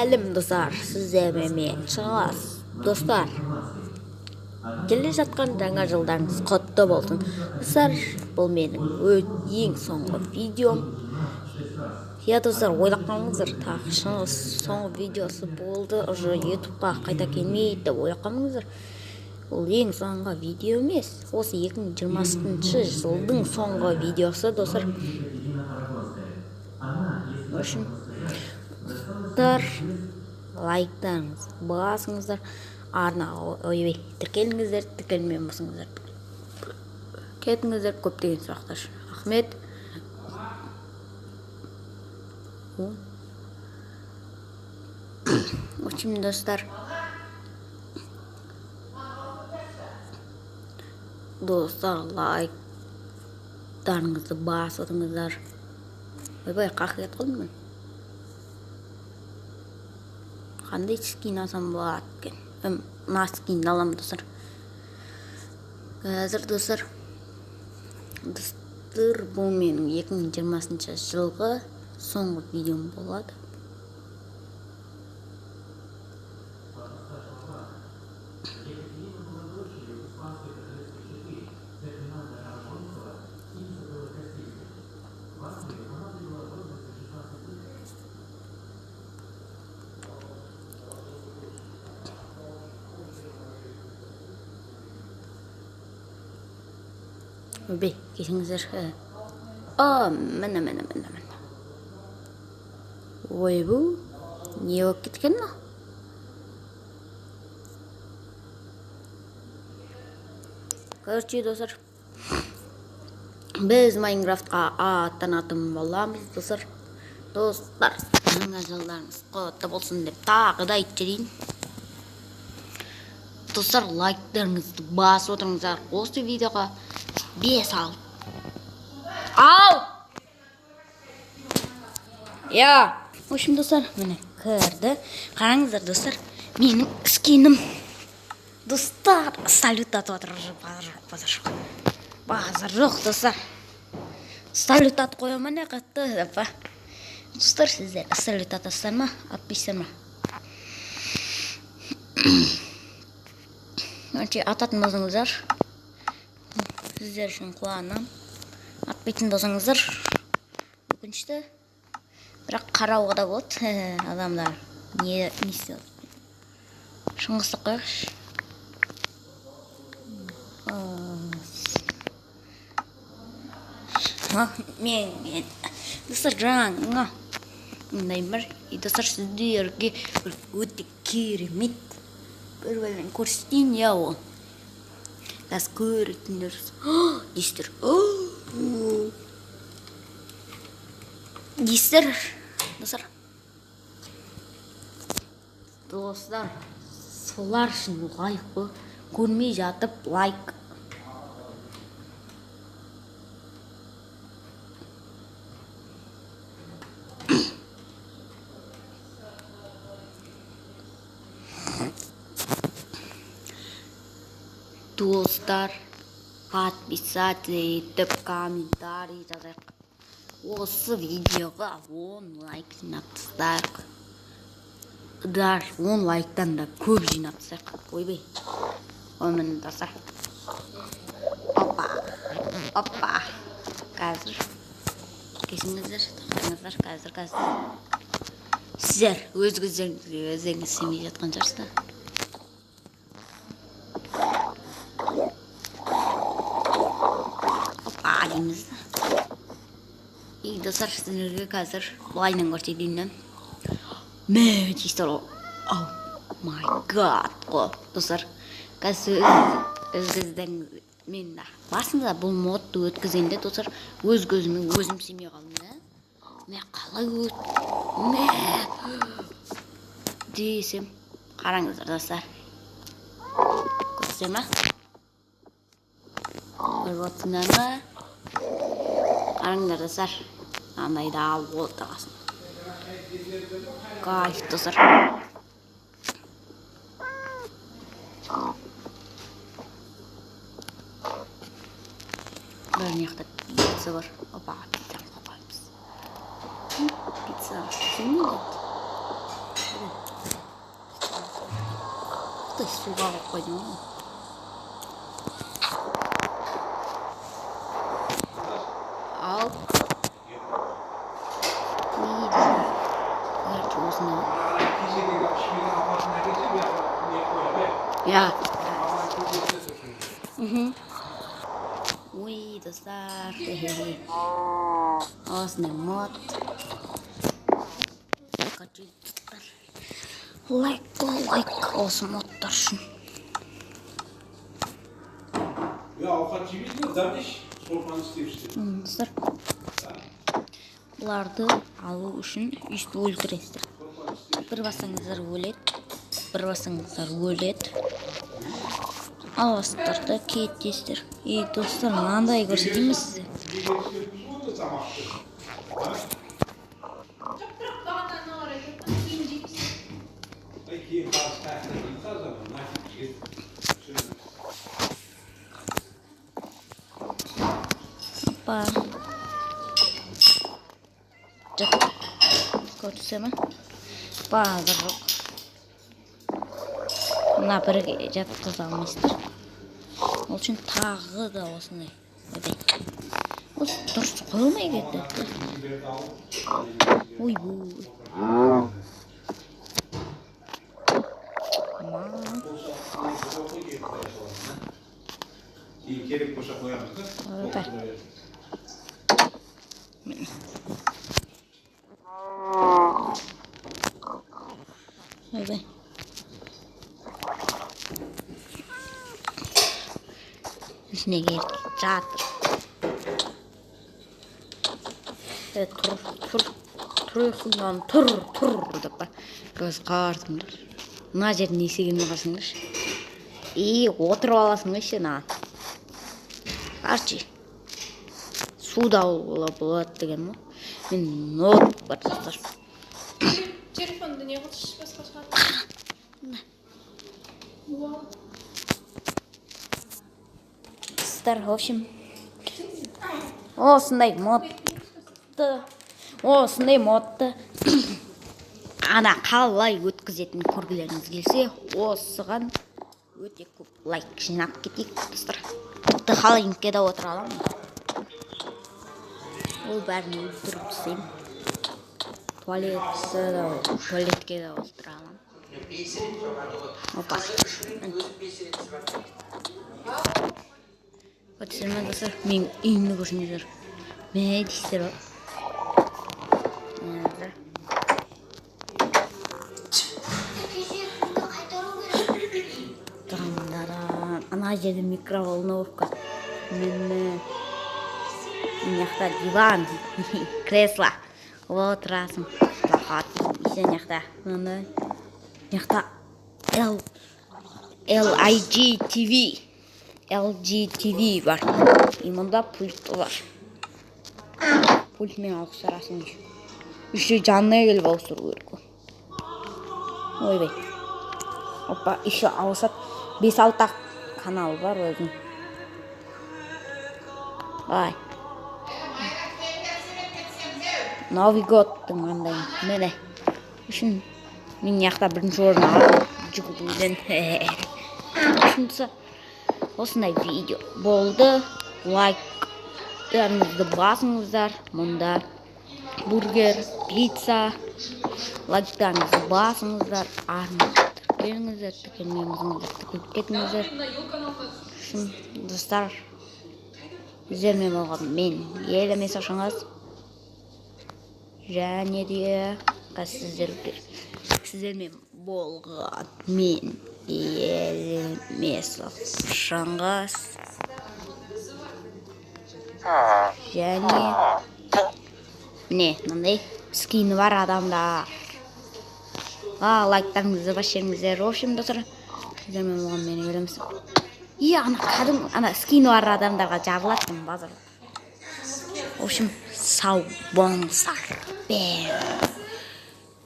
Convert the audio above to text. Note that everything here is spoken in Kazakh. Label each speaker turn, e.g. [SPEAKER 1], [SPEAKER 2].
[SPEAKER 1] Сәлем достар, сіздермен мен Шыңғыс. Достар, келе жатқан жаңа жылдарыңыз құтты болсын. Достар, бұл менің ең соңғы видеом. Я достар, ойлап қалыңыздар, тағы Шыңғыс соңғы видеосы болды, уже YouTube'қа қайта келмейді деп ойлап қалмаңыздар. Ол ең соңғы видео емес, осы 2020 жылдың соңғы видеосы, достар. В общем, достар, лайктарыңыз басыңыздар, арнаға ойбай тіркеліңіздер, тіркелмеген болсаңыздар кетіңіздер, көптеген сұрақтар үшін рахмет. В общем, достар, лайктарыңызды басыңыздар. Ойбай, қақып кетіп қалдым мен. Қандай скин алсам болады екен? Мына скинді аламын, достар. Қазір, достар, бұл менің 2020 жылғы соңғы видеом болады. Ойбай, кешіңіздер. Міне, міне, міне, міне. Ойбу, не болып кеткен мынау? Короче, достар, біз Майнкрафтқа аттанатын боламыз, достар. Достар, жаңа жылдарыңыз құтты болсын деп тағы да айтып жіберейін. Достар, лайктарыңызды басып отырыңыздар. Осы видеоға 5 ал. Ал! Я! В общем, достар, міне кірді. Қараңыздар, достар, менің скинім. Достар, салют атып жатыр. Базар жоқ, базар жоқ. Базар жоқ, достар. Салют атып қоямын, міне қатты деп па. Достар, сіздер салют атасыздар ма, атпайсыздар ма? Короче, ататын болсаңыздар, сіздер үшін қуанамын. Атпайтын болсаңыздар, өкінішті. Бірақ қарауға да болады. Адамдар не істеп жатыр? Шыңғысты қояйықшы. Мен достар, жаңа мындай бір, достар, сіздерге бір өте керемет бір бәлені көрсетейін, я ол. Қазір көретіндер, дейсіздер. Дейсіздер, достар. Достар, солар үшін лайк қой. Көрмей жатып лайк. Достар, подписаться етіп, комментарий жазайық. Осы видеоға 10 лайк жинап тастайық. Даже 10 лайктан да көп жинап тастайық. Ойбай. Ой, міне, достар. Опа. Опа. Қазір. Кешіңіздер, тоқтаңыздар, қазір, қазір. Сіздер өз көздеріңізге өздеріңіз сенбей жатқан шығарсыздар. Опа дейміз. И достар, сіздерге қазір былайынан көрсетейін да. Мә, дейсіздер ғой. Oh my god қой. Достар, қазір өз көздеріңіз мен басында бұл модты өткізгенде, достар, өз көзіме өзім сенбей қалдым да. Мә, қалай өт, мә десем, қараңыздар, достар. Көрдіңіздер ма? Көріп отырсыңдар ма? Қараңдар, достар. Андайды алып отырғасын. Кайф, достар. Бір жақта пицца бар. Опа, пиццаны қойып қоямыз. Пицца. Не дейді? Суға қойып қойдым ғой. Ал. Я. Ой, достар. Осындай мод. Лайк, лайк осы модтар үшін. Достар, бұларды алу үшін үсті өлтіресіздер. Бір бассаңыздар өледі, бір бассаңыздар өледі. Аласыздар да кетесіздер. И достар, мынандай көрсетейін бе сізге? Опа. Көрсе ме? Базар жоқ. Мына бір жатқыза алмайсыздар. Ол үшін тағы да осындай. Осы дұрыс қойылмай кетті. Ойбой.
[SPEAKER 2] Керек болса қоямыз да.
[SPEAKER 1] Ойбай. Үстіне келіп жатыр. Тұр, тұр, тұр ұйқыңнан, тұр, тұр деп па. Көз қартыңдар. Мына жердің есігіне қарасыңдаршы. И отырып аласың ғой сен аған. Короче, суда болады деген ғой. Мен ноутбук бар, достар.
[SPEAKER 3] Телефонды не қылшы басқа шығар.
[SPEAKER 1] Достар, в общем, осындай модты ана қалай өткізетін көргілеріңіз келсе, осыған өте көп лайк жинап кетейік, достар. Тіпті холодильникке де отыра аламын. Ол бәрін өлтіріп тастаймын. Туалетке де отыра аламын. Опа. Көрдіңіздер ме, достар? Менің үйімді көрсеңіздер. Мә дейсіздер ғой. Ана жерде микроволновка. Міне. Мына жақта диван, кресло. Отырасың. Рахат. Еще мына жақта. Мынандай. Мына жақта LIG TV. LG TV бар. И мұнда пульт бар. Пультмен ауыстырасың. Еще жанына келіп ауыстыру керек. Ойбай. Опа, еще ауысады. 5-6 канал бар өзінің. Ай. Новый годтың қандай. Міне. Үшін мен жақта бірінші орын алдым. Жүгіруден. Үшіншісі осындай видео болды. Лайктарыңызды басыңыздар. Мұнда бургер, пицца. Лайктарыңызды басыңыздар. Арнаңызды тіркеліңіздер, тіркелмеңіздер, тіркеліп кетіңіздер. Үшін, достар, сіздермен болған мен Елемес Шыңғыс. Және де сіздермен болған мен Елемес Шыңғыс. Және міне мынандай скині бар адамдар. Лайктарыңызды басыңыздар. В общем, достар, сіздермен болған мен Елемес. И ана кәдімгі ана скині бар адамдарға жабылады базар. В общем, сау болыңыздар. Бәрі.